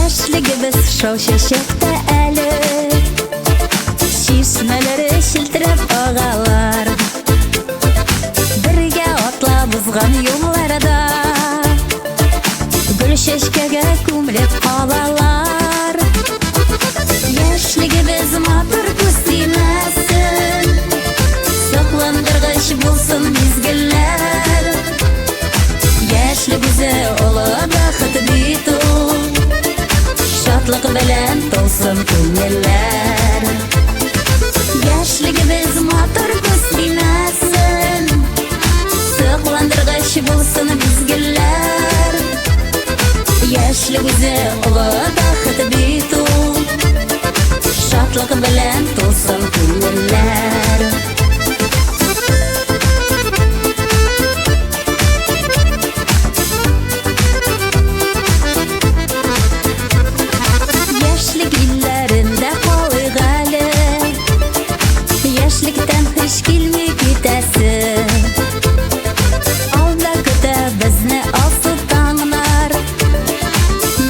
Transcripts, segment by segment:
Яшьлегебез шау чәчәктә әле, чишмәләре челтерәп агалар. Бергә атлап узган юлларда гөл чәчкәгә күмелеп калалар. Яшьлегебез матур, күз тимәсен, сокландыргыч булсын мизгелләр. Яшьлек үзе олы бәхет бит ул, шатлык белән тулсын күңелләр. Яшьлегебез матур, күз тимәсен, сокландыргыч булсын мизгелләр. Яшьлек үзе олы бәхет бит ул, шатлык белән тулсын күңелләр. Яшьлек илләрендә калыйк әле, яшьлектән һич килми китәсе. Алда көтә безне алсу таңнар,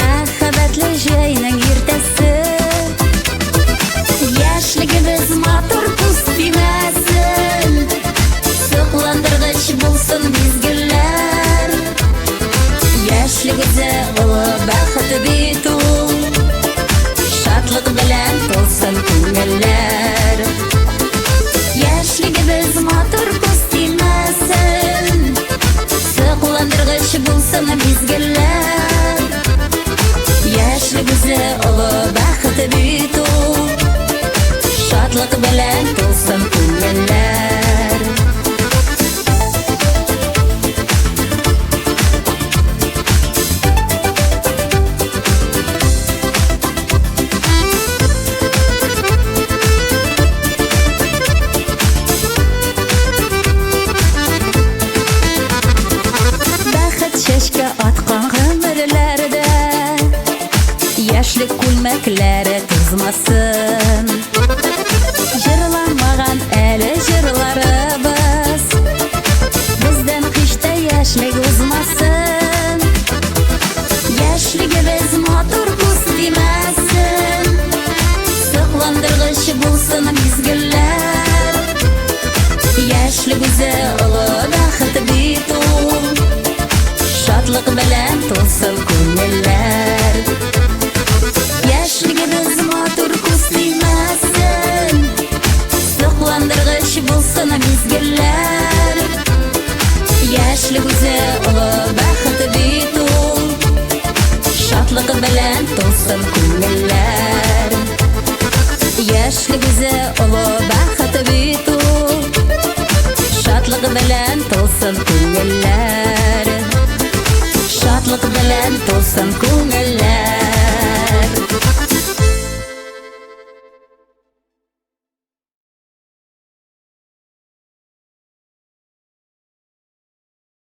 мәхәббәтле җәйнең иртәсе. Яшьлегебез матур, күз тимәсен, сокландыргыч булсын мизгелләр. Яшьлек үзе олы бәхет бит ул, шатлык белән тулсын күңелләр. Яшьлегебез матур, күз тимәсен, сокландыргыч булсын мизгелләр. Яшьлек үзе олы бәхет бит ул, шатлык белән тулсын күңелләр. Бәхет чәчкә аткан гомерләрдә яшьлек күлмәкләре тузмасын. Җырламаган әле җырларыбыз, бездән һич тә яшьлек узмасын. Яшьлегебез матур, күз тимәсен, сокландыргыч булсын мизгелләр. Яшьлек үзе олы бәхет бит ул, шатлык белән тулсын күңелләр. Яшьлегебез матур, күз тимәсен, сокландыргыч булсын мизгелләр. Яшьлек үзе олы бәхет бит ул, шатлык белән тулсын күңелләр. Яшьлек үзе олы бәхет бит ул, шатлык белән тулсын күңелләр. Шатлык белән тулсын күңелләр.